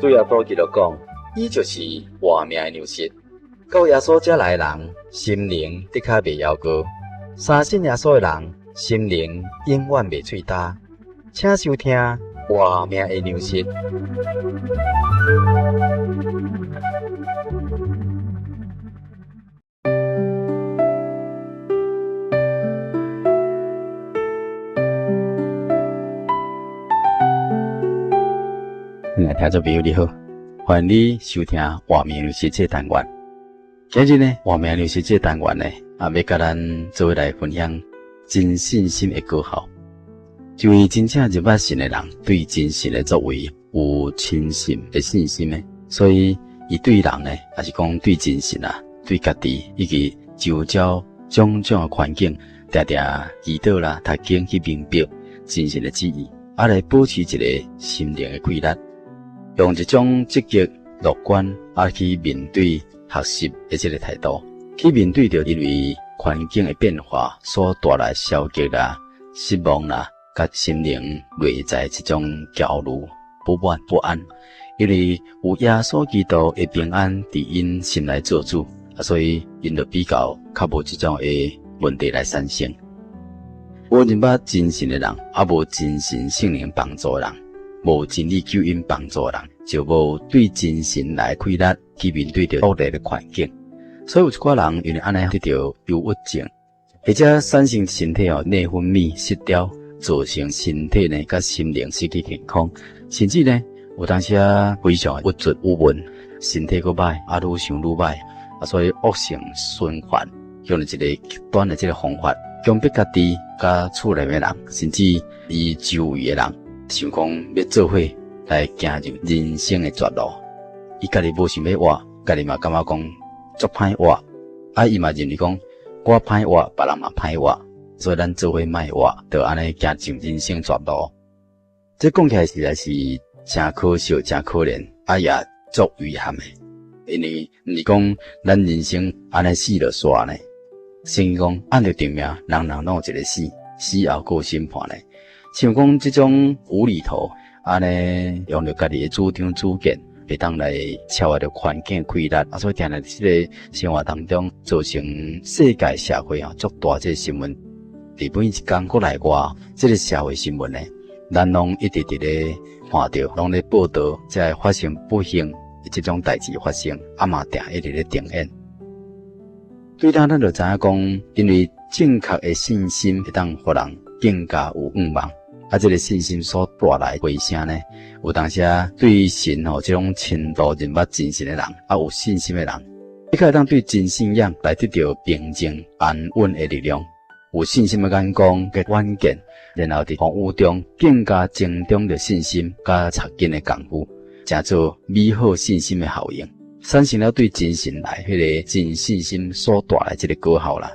對耶穌基督講，伊就是活命的糧食。到耶穌遮來的人，心靈的確袂枵餓；相信耶穌的人，心靈永遠袂喙焦。請收聽活命的糧食。親愛聽眾朋友你好，歡迎你收聽活命糧食這個單元。今日呢，活命糧食這個單元呢，啊，欲佮咱做伙來分享真信心的果效。一位真正認捌神的人，對真神的作為有深信的信心呢，所以伊對人呢，抑是講對真神啊，對家己以及周遭種種的環境，定定祈禱啦、讀經去明白真神的旨意，啊，來保持一个心靈的氣力，用一種積極樂觀啊去面對學習的這个態度，去面對著因為環境的變化所帶來消極啦、失望啦，佮心靈內在這種焦慮、不滿、不安，因為有耶穌基督的平安佇𪜶心內做主，啊，所以𪜶就比較較無這種的問題來產生。無認捌真神的人，啊，無真神聖靈幫助的人，無真理救恩幫助的人，就無對真神來氣力去面對著惡劣的環境。所以有一寡人因為按呢得著憂鬱症，或者產生身體哦內分泌失調，造成身體呢佮心靈失去健康，甚至呢有當時啊非常鬱卒鬱悶，身體閣歹，啊愈想愈歹，啊所以惡性循環，用一個極端的這個方法，強迫家己佮厝內的人，甚至伊周圍的人，想講欲做伙來行入人生的絕路。伊家己無想欲活，家己嘛感覺講足歹活，啊伊嘛認為講我歹活，別人嘛歹活，所以咱做伙莫活，就按呢行上人生絕路。這講起來實在是誠可笑、誠可憐，啊也足遺憾的。因為毋是講咱人生按呢死就煞呢。聖經講按著定命，人人攏有一个死，死後閣有審判呢。像講這種無厘頭，按呢用著家己的主張主見，會當來超越著環境的氣力，啊，所以定定佇這個生活當中造成世界社會啊足大這个新聞。佇每一工國內外，這个社會新聞呢，咱攏一直佇咧看著，攏咧報導，這个發生不幸的這種代誌發生，啊嘛定一直咧重演。對咱，咱就知影講，因為正確的信心會當予人更加有盼望，啊，這个信心所帶來回聲呢，有當時啊對神吼這種深度認捌真神的人，啊有信心的人，的確會當對真信仰來得著平靜安穩的力量，有信心的眼光佮遠見，然後佇風雨中更加增長著信心佮紮根的功夫，成做美好信心的效應。產生了對真神來彼个真信心所帶來這个果效啦。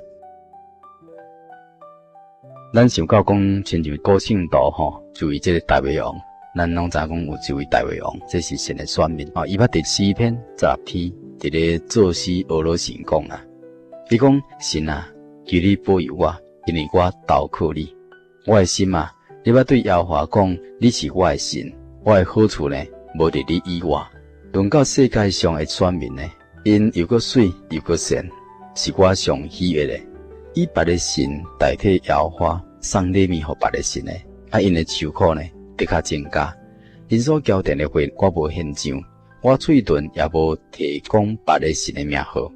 咱想到講，親像古聖徒吼，就為這个大衛王，咱攏知影講有一位大衛王，這是神的選民吼。伊捌佇詩篇16篇，佇咧作詩呵咾神講啦。伊講神啊，求你保佑我，因為我投靠你。我的心啊，你捌對耶和華講，你是我的神，我的好處呢，無佇你以外。論到世界上的選民呢，𪜶又閣媠又閣善，是我上喜悅的。以別的神代替耶和華送禮物予別的神的，啊，𪜶的愁苦呢，的確增加。𪜶所澆奠的血，我無獻上，我喙唇也無提講別的神的名號。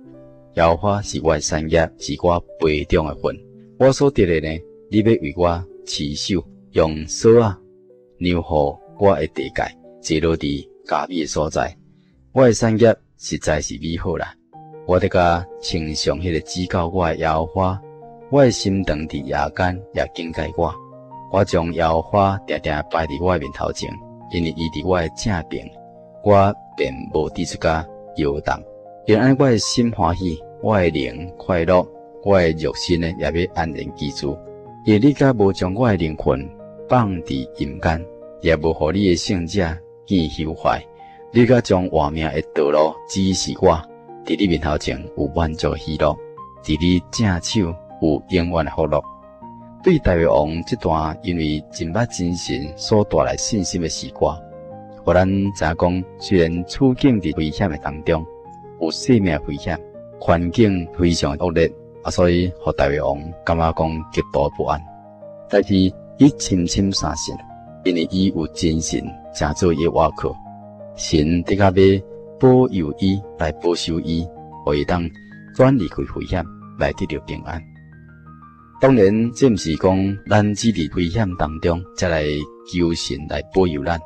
耶和華是我的產業，是我杯中的份。我所得的呢，你欲為我持守，用索仔量予我的地界，坐落佇佳美的所在。我的產業實在是美好啦！我得佮稱頌彼个指教我的耶和華，我的心腸佇夜間也警戒我。我將耶和華定定擺佇我的面頭前，因為伊佇我的正爿，我便無致出甲搖動。因按呢我的心歡喜，我的靈快樂，我的肉身呢也欲安然居住。因為你敢無將我的靈魂放佇陰間，也無予你的聖者見朽壞。你敢將活命的道路指示我，佇你面頭前有滿足喜樂，佇你正手有永遠的福樂。對大衛王這段因為真捌真神所帶來信心的詩歌，予咱知影講，雖然處境佇危險的當中，有生命危險，環境非常惡劣，啊，所以予大衛王感覺講極度不安。但是伊深深相信，因為伊有真神成做伊的倚靠，神的確欲保佑伊，來保守伊，予伊當轉離開危險，來得著平安。當然，這毋是講咱只佇危險當中才來求神來保佑咱。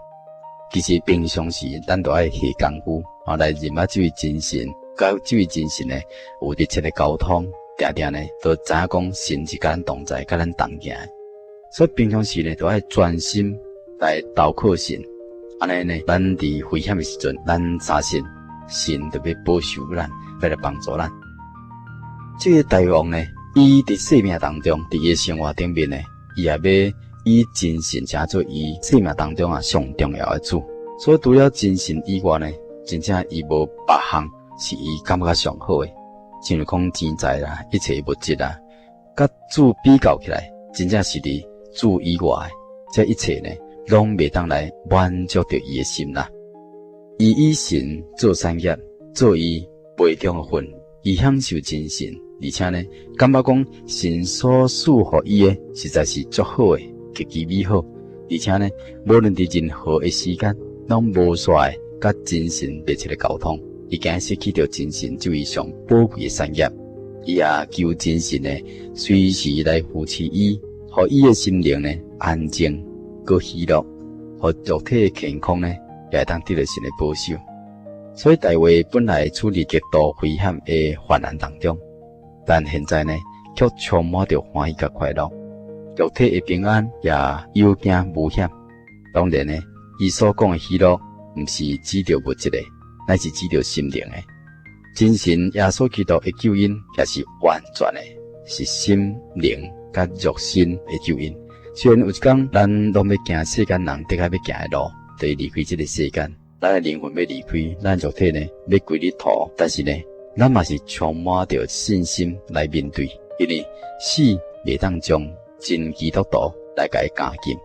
其實平常時，咱都愛下功夫啊，來認捌這位真神，佮這位真神呢有密切的溝通，定定呢都知影講神是佮咱同在，佮咱同行。所以平常時呢，都愛專心來投靠神。按呢呢，咱佇危險的時陣，咱相信神就欲保守咱，欲來幫助咱。這个大衛王呢，伊佇生命當中，佇伊的生活頂面呢，伊也欲以真神成做伊生命當中啊上重要的主。所以除了真神以外呢，真正伊無別項是伊感覺上好的，像講錢財啦，一切物質啦，佮主比較起來，真正是佇主以外的，這一切呢，攏袂當來滿足著伊的心啦。伊以神做產業，做伊杯中的份，伊享受真神，而且呢，感覺講神所賜予伊的，實在是足好的，極其美好。而且呢，無論佇任何的時間，攏無煞的佮真神密切的溝通。伊驚失去著真神這位上寶貴的產業，伊也求真神呢，隨時來扶持伊，予伊的心靈呢安靜、閣喜樂，予肉體的健康呢也會當得著神的保守。所以大衛本來處佇極度危險的患難當中，但現在呢，卻充滿著歡喜佮快樂，肉體的平安也有驚無險。當然呢，伊所講的喜樂，毋是指著物質的，乃是指著心靈的。真神耶穌基督的救恩也是完全的，是心靈佮肉身的救恩。雖然有一工咱攏欲行世間人的確欲行的路，就是離開這个世間，咱的靈魂欲離開，咱肉體呢欲歸入土，但是呢，咱嘛是充滿著信心來面對，因為死袂當將真基督徒來共伊監禁。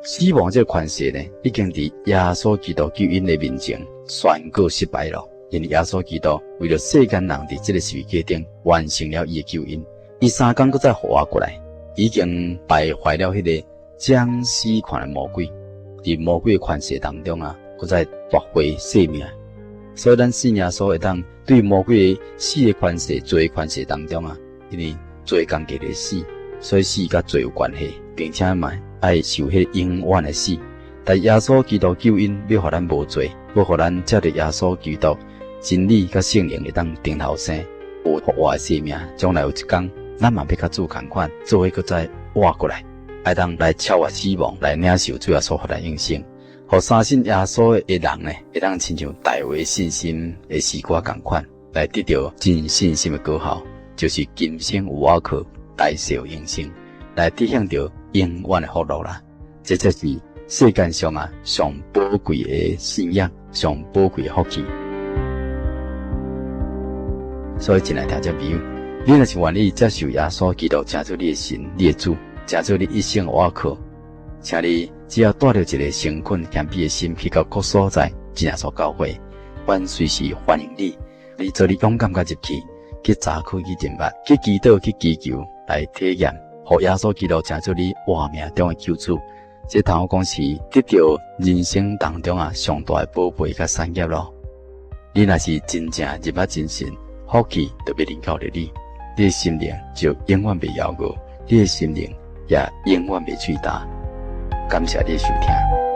死亡這个權勢呢，已經佇耶穌基督救恩的面前宣告失敗了。因為耶穌基督為著世間人佇這个十字架頂完成了伊的救恩，伊三工閣再復活過來，已經敗壞了彼个將死權的魔鬼，佇魔鬼的權勢當中啊，閣再奪回生命。所以咱信耶穌會當對魔鬼的死的權勢、罪的權勢當中啊，因為罪共家己死，所以死佮罪有關係，並且嘛愛受彼个永遠的死。但耶穌基督救恩欲予咱無罪，欲予咱藉著耶穌基督真理佮聖靈會當重頭生，有復活的生命。將來有一工，咱嘛欲佮主仝款，做伙閣再活過來，會當來超越死亡，來領受主耶穌予咱永生。予相信耶穌的人呢，會當親像大衛信心的詩歌仝款，來得著真信心的果效，就是今生有倚靠，來世有永生，來得享著永遠的福樂啦。這才是世間上啊上寶貴的信仰，上寶貴的福氣。所以，親愛聽眾朋友，你若是願意接受耶穌基督，成做你的神、你的主，成做你一生的倚靠，請你只要帶著一个誠懇謙卑的心去到各所在真耶穌教會，阮隨時歡迎你。你做你勇敢共入去，去查考、去認捌、去祈禱、去祈求，來體驗，予耶穌基督成做你活命中的救主。這通好講是得著人生當中啊上大的寶貝佮產業囉。你若是真正認捌真神，福氣就欲臨到著你，你的心靈就永遠袂枵餓，你的心靈也永遠袂喙焦。感謝你的收聽。